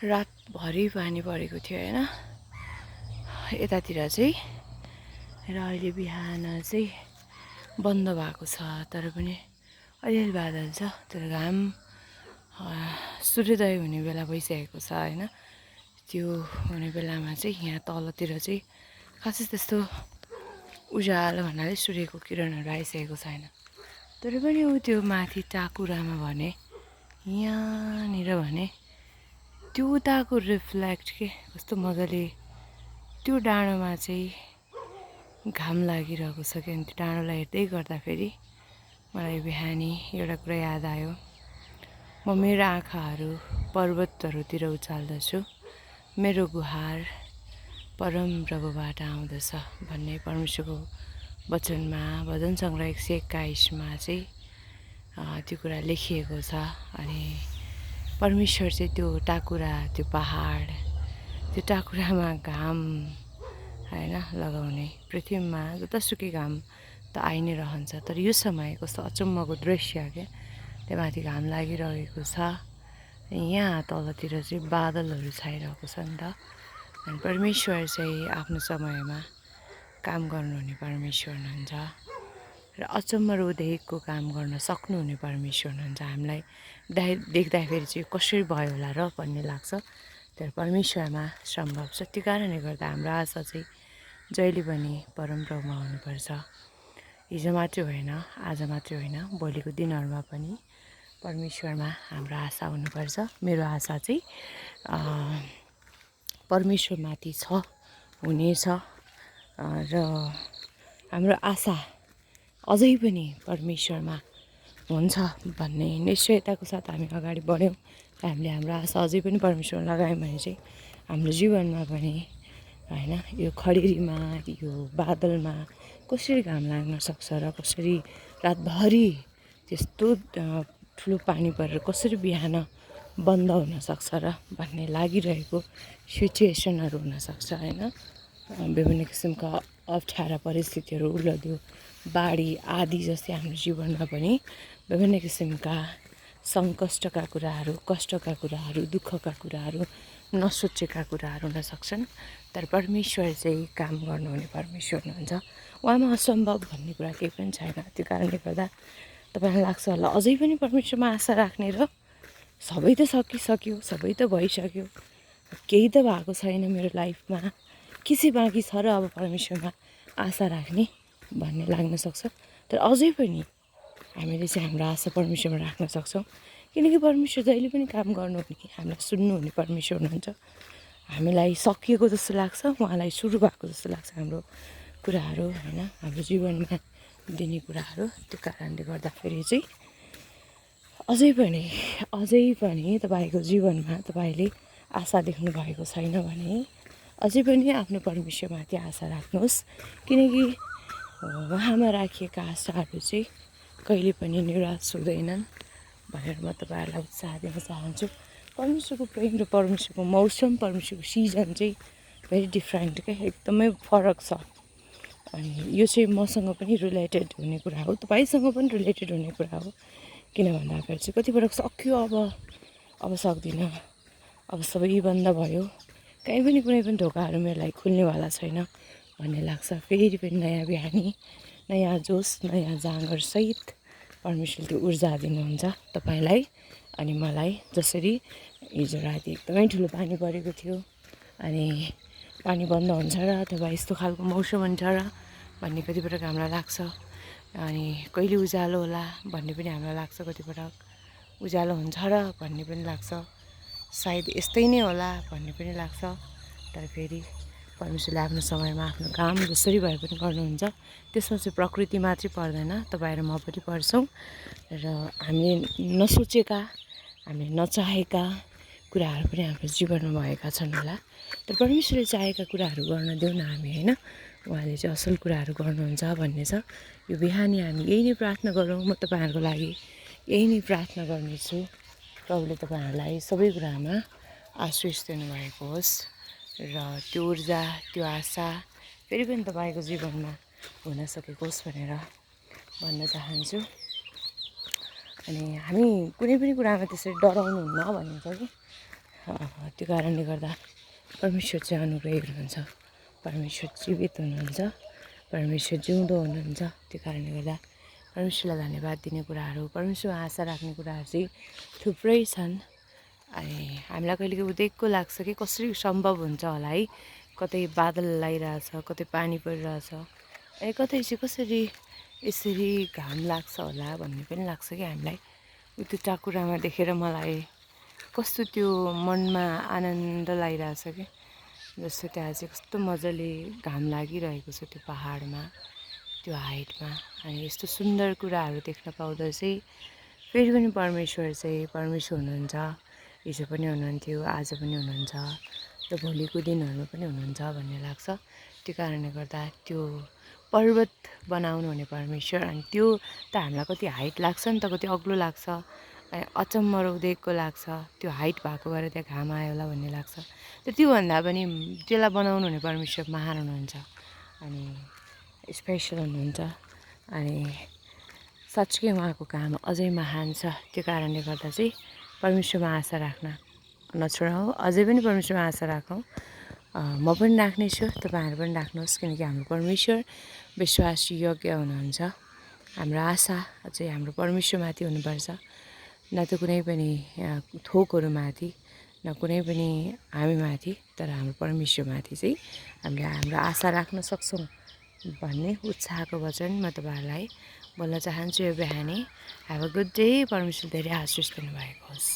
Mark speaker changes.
Speaker 1: रातभरि पानी परेको थियो होइन यतातिर चाहिँ। र अहिले बिहान चाहिँ बन्द भएको छ, तर पनि अलिअलि बादल छ। तर घाम सूर्योदय हुने बेला भइसकेको छ होइन। त्यो हुने बेलामा चाहिँ यहाँ तलतिर चाहिँ खासै त्यस्तो उज्यालो भन्नाले सूर्यको किरणहरू आइसकेको छैन। तर पनि त्यो माथि टाकुरामा भने यहाँनिर भने त्यो उताको रिफ्लेक्ट के कस्तो मजाले त्यो डाँडोमा चाहिँ घाम लागिरहेको छ कि। अनि त्यो डाँडोलाई हेर्दै गर्दाखेरि मलाई बिहानी एउटा कुरा याद आयो। म मेरो आँखाहरू पर्वतहरूतिर उचाल्दछु, मेरो गुहार परम प्रभुबाट आउँदछ भन्ने परमेश्वरको वचनमा भजन सङ्ग्रह 121मा चाहिँ त्यो कुरा लेखिएको छ। अनि परमेश्वर चाहिँ त्यो टाकुरा, त्यो पहाड, त्यो टाकुरामा घाम होइन लगाउने, पृथ्वीमा जतासुकै घाम त आइ नै रहन्छ। तर यो समय कस्तो अचम्मको दृश्य क्या, त्यहाँ माथि घाम लागिरहेको छ, यहाँ तलतिर चाहिँ बादलहरू छाइरहेको छ नि त। अनि परमेश्वर चाहिँ आफ्नो समयमा काम गर्नुहुने परमेश्वर हुनुहुन्छ र अचम्म रोधेको काम गर्न सक्नुहुने परमेश्वर हुनुहुन्छ। हामीलाई देख्दाखेरि चाहिँ कसरी भयो होला र भन्ने लाग्छ, तर परमेश्वरमा सम्भव छ। त्यो कारणले गर्दा हाम्रो आशा चाहिँ जहिले पनि परमप्रभुमा हुनुपर्छ। हिजो मात्रै होइन, आज मात्रै होइन, भोलिको दिनहरूमा पनि परमेश्वरमा हाम्रो आशा हुनुपर्छ। मेरो आशा चाहिँ परमेश्वरमाथि छ, हुनेछ। र हाम्रो आशा अझै पनि परमेश्वरमा हुन्छ भन्ने निश्चयताको साथ हामी अगाडि बढ्यौँ र हामीले हाम्रो आशा अझै पनि परमेश्वरमा लगायौँ भने चाहिँ हाम्रो जीवनमा पनि होइन यो खडेरीमा, यो बादलमा कसरी घाम लाग्न सक्छ र कसरी रातभरि त्यस्तो ठुलो पानी परेर कसरी बिहान बन्द हुनसक्छ र भन्ने लागिरहेको सिचुएसनहरू हुनसक्छ होइन। विभिन्न किसिमका अप्ठ्यारा परिस्थितिहरू, उलझ्यो बाढी आदि जस्तै हाम्रो जीवनमा पनि विभिन्न किसिमका सङ्कष्टका कुराहरू, कष्टका कुराहरू, दुःखका कुराहरू, नसोचेका कुराहरू हुन सक्छन्। तर परमेश्वर चाहिँ काम गर्नुहुने परमेश्वर हुनुहुन्छ। उहाँमा असम्भव भन्ने कुरा केही पनि छैन। त्यो कारणले गर्दा तपाईँलाई लाग्छ होला अझै पनि परमेश्वरमा आशा राख्ने र सबै त सकिसक्यो, सबै त भइसक्यो, केही त भएको छैन मेरो लाइफमा, के चाहिँ बाँकी छ र अब परमेश्वरमा आशा राख्ने भन्ने लाग्न सक्छ। तर अझै पनि हामीले चाहिँ हाम्रो आशा परमेश्वरमा राख्न सक्छौँ, किनकि परमेश्वर जहिले पनि काम गर्नुहुने, हामीलाई सुन्नुहुने परमेश्वर हुनुहुन्छ। हामीलाई सकिएको जस्तो लाग्छ, उहाँलाई सुरु भएको जस्तो लाग्छ हाम्रो कुराहरू होइन, हाम्रो जीवनमा दिने कुराहरू। त्यो कारणले गर्दाखेरि चाहिँ अझै पनि तपाईँको जीवनमा तपाईँले आशा देख्नु भएको छैन भने अझै पनि आफ्नो परमेश्वरमाथि आशा राख्नुहोस्, किनकि उहाँमा राखिएका आशाहरू चाहिँ कहिले पनि निराश हुँदैनन् भनेर म तपाईँहरूलाई उत्साह दिन चाहन्छु। परमेश्वरको प्रेम र परमेश्वरको मौसम, परमेश्वरको सिजन चाहिँ भेरी डिफ्रेन्ट क्या, एकदमै फरक छ। अनि यो चाहिँ मसँग पनि रिलेटेड हुने कुरा हो, तपाईँसँग पनि रिलेटेड हुने कुरा हो। किन भन्दाखेरि चाहिँ कति पटक सक्यो, अब सक्दिनँ, अब सबै बन्द भयो, कहीँ पनि कुनै पनि ढोकाहरू मेरो लागि खुल्नेवाला छैन भन्ने लाग्छ। फेरि पनि नयाँ बिहानी, नयाँ जोस, नयाँ जाँगरसहित परमेश्वरले त्यो ऊर्जा दिनुहुन्छ तपाईँलाई अनि मलाई। जसरी हिजो राति एकदमै ठुलो पानी परेको थियो अनि पानी बन्द हुन्छ र अथवा यस्तो खालको मौसम हुन्छ र भन्ने कति पटक हामीलाई लाग्छ। अनि कहिले उज्यालो होला भन्ने पनि हामीलाई लाग्छ, कति पटक उज्यालो हुन्छ र भन्ने पनि लाग्छ, सायद यस्तै नै होला भन्ने पनि लाग्छ। तर फेरि परमेश्वरले आफ्नो समयमा आफ्नो काम जसरी भए पनि गर्नुहुन्छ। त्यसमा चाहिँ प्रकृति मात्रै पर्दैन, तपाईँ र म पनि पर्छौँ। र हामीले नसोचेका, हामीले नचाहेका कुराहरू पनि हाम्रो जीवनमा भएका छन् होला। तर परमेश्वरले चाहेका कुराहरू गर्न देऊ न हामी होइन, उहाँले चाहिँ असल कुराहरू गर्नुहुन्छ भन्ने छ। यो बिहानी हामी यही नै प्रार्थना गरौँ। म तपाईँहरूको लागि यही नै प्रार्थना गर्नेछु, प्रभुले तपाईँहरूलाई सबै कुरामा आशिष दिनुभएको होस् र त्यो ऊर्जा, त्यो आशा फेरि पनि तपाईँको जीवनमा हुन सकेको होस् भनेर भन्न चाहन्छु। अनि हामी कुनै पनि कुरामा त्यसरी डराउनु हुन्न भनिन्छ कि, त्यो कारणले गर्दा परमेश्वर चाहिँ अनुग्रही हुनुहुन्छ, परमेश्वर जीवित हुनुहुन्छ, परमेश्वर जिउँदो हुनुहुन्छ। त्यो कारणले गर्दा परमेश्वरलाई धन्यवाद दिने कुराहरू, परमेश्वरमा आशा राख्ने कुराहरू चाहिँ थुप्रै छन्। अनि हामीलाई कहिले कहिले उदेकको लाग्छ कि कसरी सम्भव हुन्छ होला है, कतै बादल लगाइरहेछ, कतै पानी परिरहेछ, कतै चाहिँ कसरी यसरी घाम लाग्छ होला भन्ने पनि लाग्छ कि हामीलाई। त्यो टाकुरामा देखेर मलाई कस्तो त्यो मनमा आनन्द लागिरहेछ कि, जस्तो त्यहाँ चाहिँ कस्तो मजाले घाम लागिरहेको छ त्यो पहाडमा, त्यो हाइटमा। अनि यस्तो सुन्दर कुराहरू देख्न पाउँदा चाहिँ फेरि पनि परमेश्वर हुनुहुन्छ। हिजो पनि हुनुहुन्थ्यो, आज पनि हुनुहुन्छ र भोलिको दिनहरूमा पनि हुनुहुन्छ भन्ने लाग्छ। त्यो कारणले गर्दा त्यो पर्वत बनाउनु हुने परमेश्वर, अनि त्यो त हामीलाई कति हाइट लाग्छ नि त, कति अग्लो लाग्छ, अचम्म र उदेकको लाग्छ त्यो हाइट भएको भएर त्यहाँ घाम आयो होला भन्ने लाग्छ। तर त्योभन्दा पनि त्यसलाई बनाउनु हुने परमेश्वर महान हुनुहुन्छ अनि स्पेसल हुनुहुन्छ। अनि साँच्चै उहाँको काम अझै महान छ। त्यो कारणले गर्दा चाहिँ परमेश्वरमा आशा राख्न नछोडौँ, अझै पनि परमेश्वरमा आशा राखौँ। म पनि राख्नेछु, तपाईँहरू पनि राख्नुहोस्, किनकि हाम्रो परमेश्वर विश्वासयोग्य हुनुहुन्छ। हाम्रो आशा चाहिँ हाम्रो परमेश्वरमाथि हुनुपर्छ, न त कुनै पनि थोकहरूमाथि, न कुनै पनि हामीमाथि, तर हाम्रो परमेश्वरमाथि चाहिँ हामीले हाम्रो आशा राख्न सक्छौँ भन्ने उत्साहको वचन म तपाईँहरूलाई बोल्न चाहन्छु यो बिहानै। Have a good day. परमेश्वर धेरै आशिष दिनुभएको होस्।